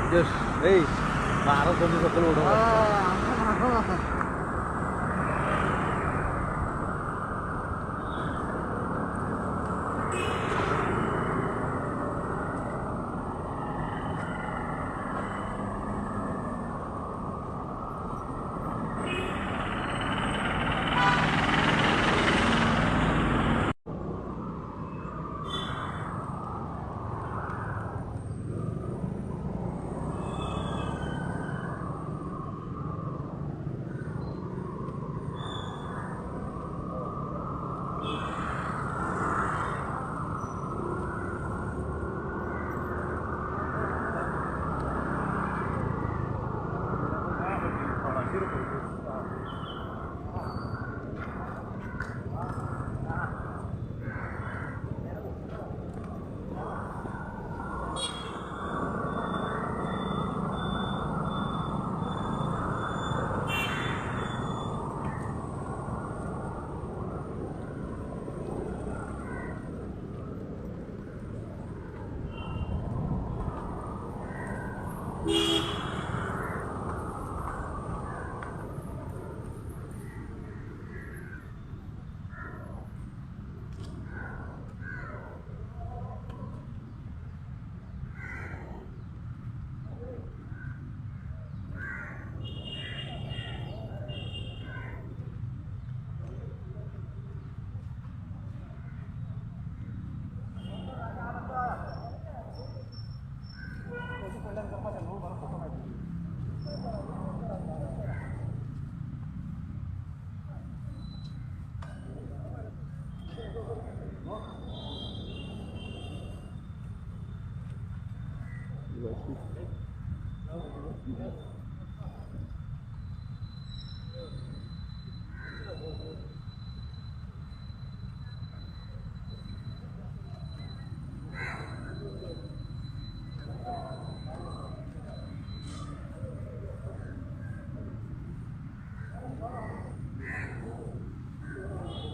ए 12 सकयल उडोवं.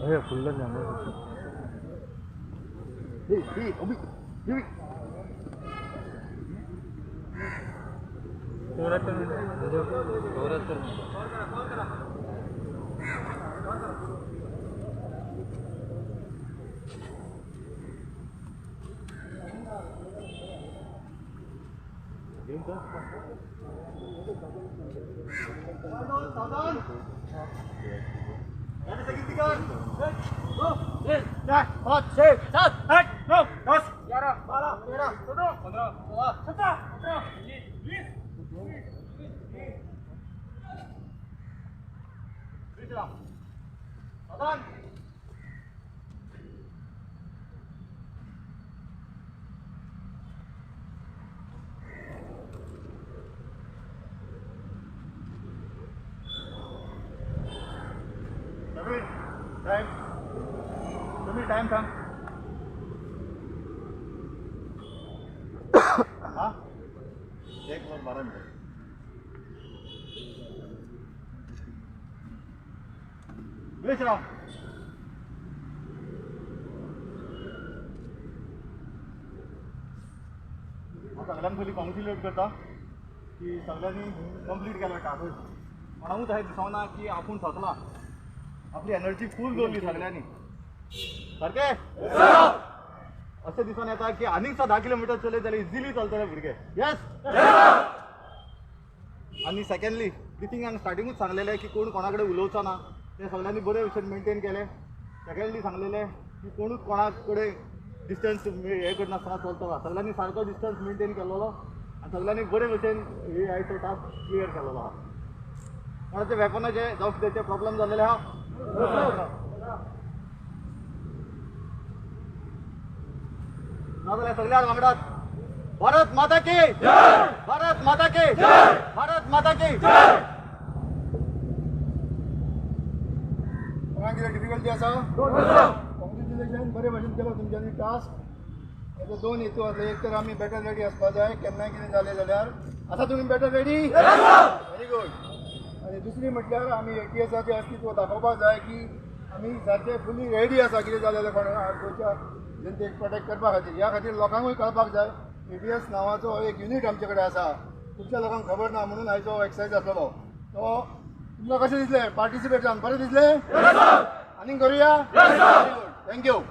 अरे फुल्ल जाम. हे अभि 74. 4, 5, 6, 7, 8, 9, 10, 11, 12, 13, 14, 15, 16, 17, 18, 19, 20, 21. सावधान. टाइम तुम्ही टाइम सांग. हा 1:12. विश्राम. हांव सगळ्यांक पयलीं कॉंग्रेच्युलेट करता की सगळ्यांनी कंप्लीट केलो टास्क. कोणाकूच अशें दिसना की आपूण थकला. आपली एनर्जी फूल दवरली सगळ्यांनी. सारकें अशें दिसून येता की आनीक 10 किलोमिटर चलयत जाल्यार इजिली चलतले भुरगे. येस. आनी सेकंडली ब्रिथींग स्टार्टिंगूच सांगलेलें की कोण कोणा कडेन उलोवचो ना, तें सगळ्यांनी बरे भशेन मेंटेन केलें. सेकंडली सांगलेलें की कोणूच कोणा कडेन डिस्टन्स हें करनासतना चलतलो. सगळ्यांनी सारको डिस्टन्स मेंटेन केलेलो आनी सगळ्यांनी बरे भशेन हे आयचो टास्क क्लियर केलेलो आहा. कोणाचे वेपनाचे जावं कितें प्रॉब्लम जाल्लेले आहा ना जाल्यार सगळ्यां वांगडात भारत माता की जय, भारत माता की जय, भारत माता की जय. कोणाक कितें डिफिकल्टी आसा? कॉंग्रेच्युलेशन, बरे भशेन केलो तुमच्यांनी टास्क. हेजो दोन हेतू आसले. एक तर आमी बेटर रेडी आसपा जाय, केन्नाय कितें जालें जाल्यार. आसा तुमी बेटर रेडी? Very good. आनी दुसरी म्हटल्यार आमी एटीएसाचें अस्तित्व दाखोवपाक जाय की आमी सारके फुली रेडी आसा कितें जालें जाल्यार कोण गोंयच्या जनतेक प्रोटेक्ट करपा खातीर. ह्या खातीर लोकांकूय कळपाक जाय एटीएस नांवाचो एक युनीट आमचे कडेन आसा. खुबश्या लोकांक खबर ना म्हणून आयचो एक्सरसाइज आसलेलो. तो तुमकां कशें दिसलें पार्टिसिपेट जावन बरें दिसलें? आनीक करुया. Thank you.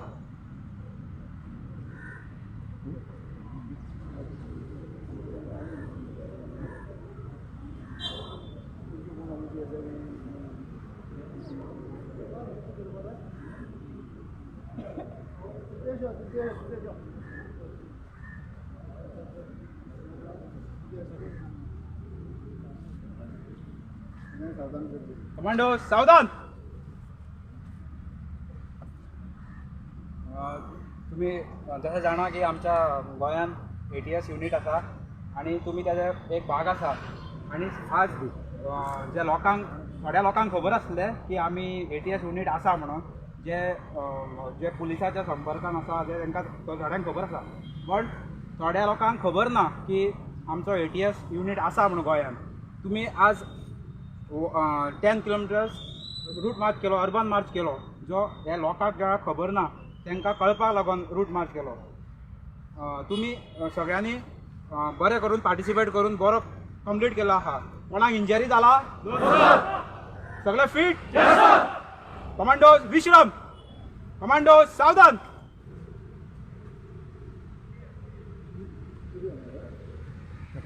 Commando सावधान. तुम्ही जशें जाणा की आमच्या गोंयान ATS unit आसा आनी तुमी ताजे एक भाग आसा. आनी आज जे लोकांक थोड्या लोकांक खबर आसलें की आमी ATS unit आसा म्हणून, जे जे पुलिसाच्या संपर्कान आसा जे तांकां थोड्यांक खबर आसा, बट थोड्या लोकांक खबर ना की आमचो ATS unit आसा म्हणून गोंयान. तुमी आज 10 किलोमिटर्स रूट मार्च केलो, अर्बन मार्च केलो, जो ह्या लोकांक ज्या खबर ना तांकां कळपाक लागून रूट मार्च केलो. तुमी सगळ्यांनी बरें करून पार्टिसिपेट करून बरो कंप्लीट केलो आहा. कोणाक इंजरी जाला? सगळे फिट? कमांडो विश्राम, कमांडो सावधान.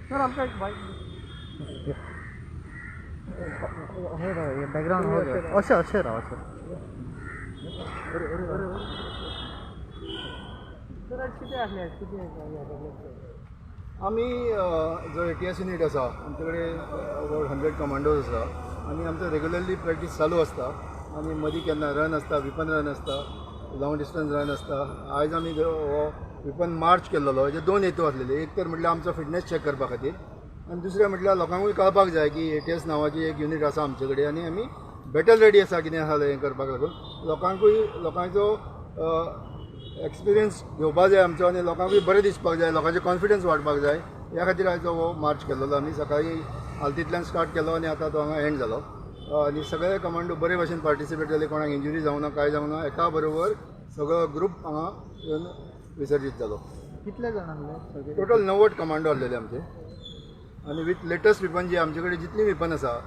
सर आमकां एक बायक बॅकग्रावंड हो अशें अशें राव अशें. सर आज कितें आसलें कितें? आमी जो ATS unit आसा आमचे कडेन अबावट 100 कमांडोज आसा आनी आमचो रेगुलरली प्रॅक्टीस चालू आसता. आनी मदीं केन्ना रन आसता, विपन रन आसता, लॉंग डिस्टन्स रन आसता. आयज आमी हो विपन मार्च केल्लो. हेजे दोन हेतू आसलेले. एक तर म्हटल्यार आमचो फिटनेस चॅक करपा खातीर आनी दुसरें म्हटल्यार लोकांकूय कळपाक जाय की ATS नांवाची एक युनीट आसा आमचे कडेन आनी आमी बेटर रेडी आसा कितें आसा हें करपाक लागून लोकांकूय लोकांचो एक्सपिरियन्स घेवपाक जाय आमचो आनी लोकांकूय बरें दिसपाक जाय, लोकांचें कॉन्फिडन्स वाडपाक जाय. ह्या खातीर आयचो हो मार्च केल्लो. आमी सकाळीं आलतींतल्यान स्टार्ट केलो आनी आतां तो हांगा एंड जालो. आनी सगळे कमांडो बरे भशेन पार्टिसिपेट जाले, कोणाक इंजुरी जावना कांय जावना, एका बरोबर सगळो ग्रूप हांगा येवन विसर्जीत जालो. कितले जाण आसले? टोटल 90 कमांडो आसलेले आमचे. आनी विथ लेटस्ट विपन जी आमचे कडेन जितली विपन आसा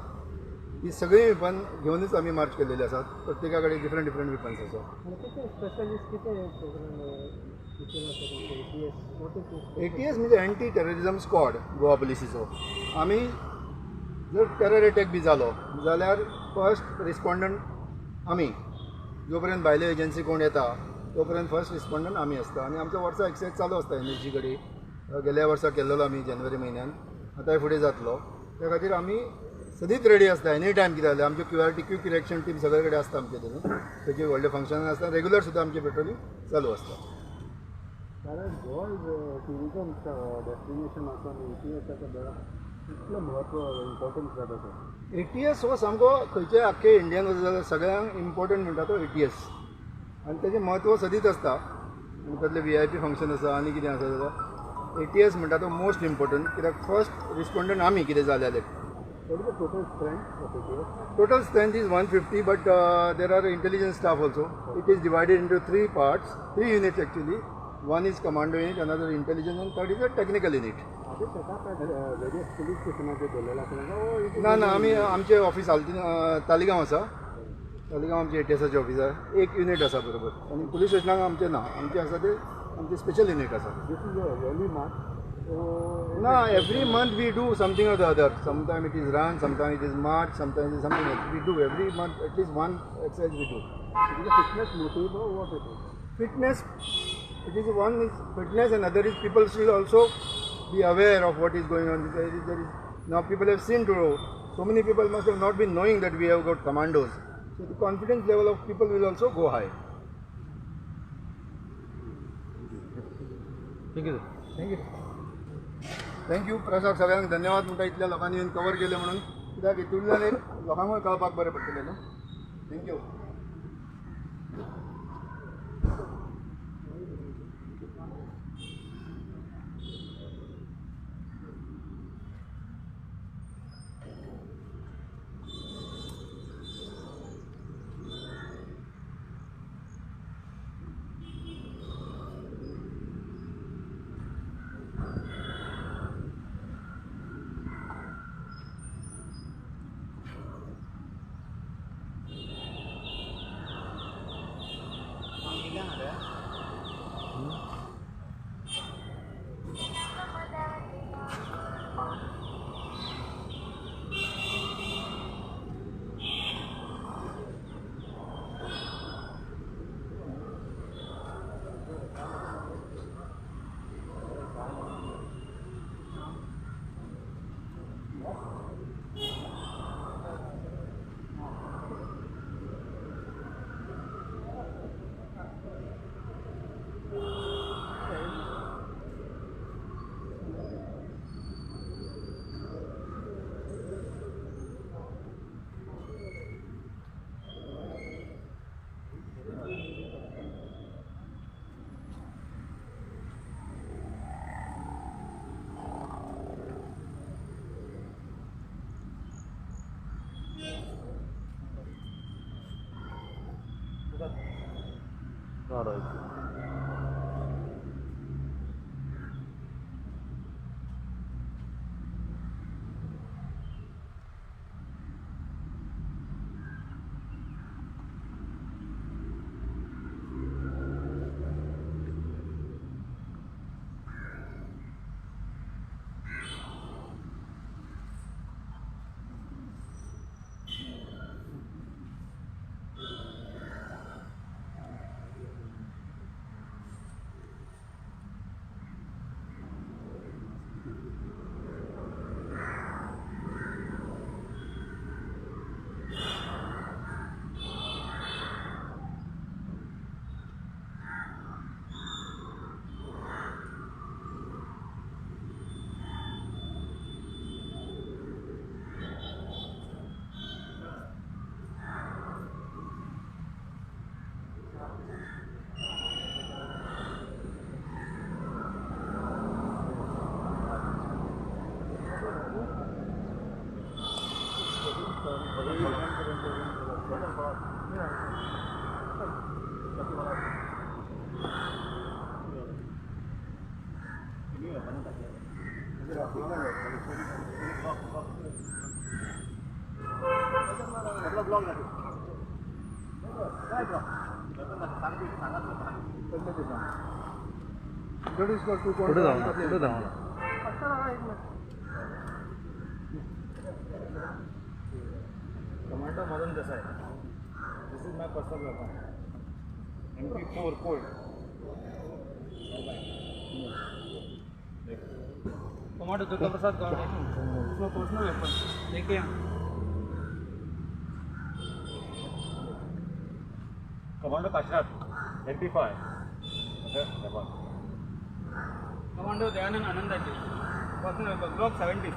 ती सगळीं विपन घेवनूच आमी मार्च केल्लेली आसात. प्रत्येका कडेन डिफरंट डिफरंट विपन्स आसा. ATS म्हणजे एंटी टेररिझम स्क्वॉड गोवा पुलिसीचो. आमी जर टेरर एटॅक बी जालो जाल्यार फर्स्ट रिस्पॉन्डंट आमी, जो पर्यंत भायले एजन्सी कोण येता तो पर्यंत फर्स्ट रिस्पॉन्डंट आमी आसता. आनी आमचो वर्सा एक्सरसाइज चालू आसता NSG कडेन. गेल्या वर्सा केल्लो आमी जानेवारी म्हयन्यान, आतांय फुडें जातलो. त्या खातीर आमी सदींच रेडी आसता एनी टायम कितें जाल्यार. आमच्यो QRT quick reaction team सगळे कडेन आसता आमचे तितून. खंयचे व्हडले फंक्शन आसता रेगुलर सुद्दां आमचें पेट्रोलिंग चालू आसता. कारण गोवा is tourism destination आसा आनी ATSाचें इतलें म्हत्व इम्पॉर्टन्स जाता सर. ATS हो सामको खंयचे आख्खे इंडियन वचत जाल्यार सगळ्यांक इम्पॉर्टंट म्हणटा तो ATS आनी तेजें म्हत्व सदींच आसता. आनी कसलें VIP function आसा आनी कितें आसा जाल्यार ATS म्हणटा तो मोस्ट इम्पॉर्टंट, कित्याक फर्स्ट रिस्पॉन्डंट आमी कितें जालें जाल्यार. What is the total strength of ATS? Total strength is 150, but there are intelligence staff also. It is divided into three parts, three units actually. One is commando unit, another intelligence, and third is a technical unit. Are they set up at various police stations? ना ना, आमी आमचे office आलती तालिगांव आसा. तालिगांव आमचे ATSाचे office आसा. एक unit आसा बरोबर. आनी पुलीस स्टेशनाक आमचे ना, आमचे आसा ते आमचे स्पेशल युनीट आसा. This is a yearly march. ना, every month we do something or the other. Sometime it is run, sometime it is march, sometime it is something else. We do every month at least one exercise we do. It is a fitness motive or what it is? Fitness, it is one is fitness and other is people should also be aware of what is going on. There is, now people have seen to, so many people must have not been knowing that we have got commandos. So the confidence level of people will also go high. Thank you. Thank you. Thank you प्रसाद, सगळ्यांक धन्यवाद म्हणटा इतल्या लोकांनी येवन cover केलें म्हणून, कित्याक हितूंतल्यान एक लोकांकूय कळपाक बरें पडटलें न्हू. Thank you. Alright. Commando Madan Desai. This is my personal weapon. MP4 Colt. Commando Durga Prasad Gaur. This is my personal weapon. AKM. Commando Kashinath, MP5. Okay, weapon. Commando Dayanand Anandaji. Personal weapon. Glock 70.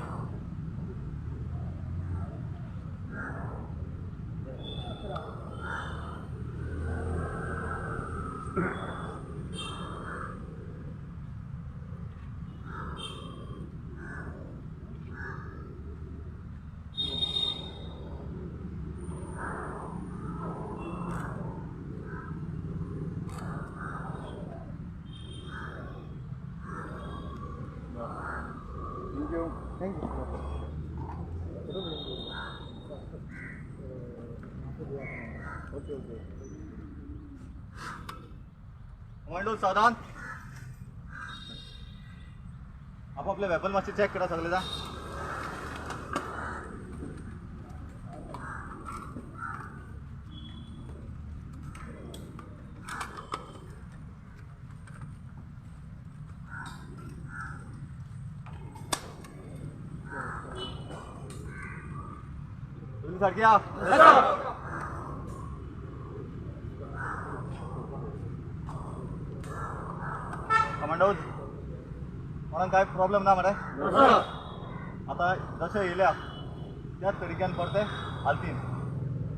Thank you. Okay, okay. Commando सावधान. आपापले weapon मातशे check करा सगळे जा. सारखी या. Commandos कोणाक काय प्रॉब्लेम ना मरे? आतां जशें येयल्या त्याच तरिक्यान परते आलतीन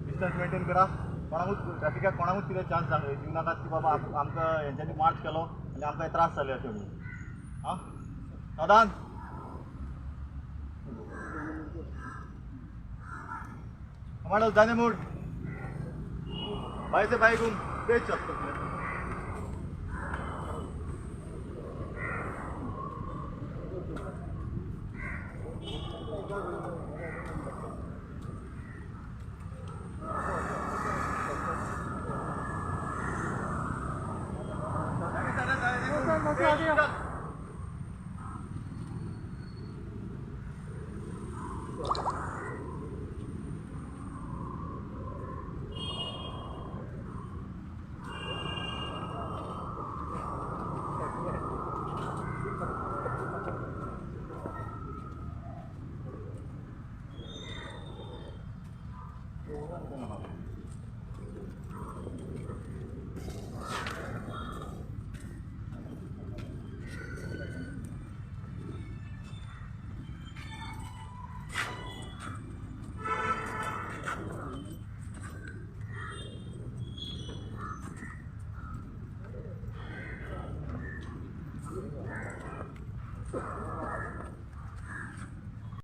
डिस्टन्स मेंटेन करा. कोणाकूच ट्रॅफिकाक कोणाकूच कितें चान्स दिवं नाकात की बाबा आमकां हेंच्यांनी मार्च केलो आनी आमकां त्रास जाले अशें म्हणून. आं सावधान. कमांडो जाने मूड बाय से बाय गुम पेज चलतो.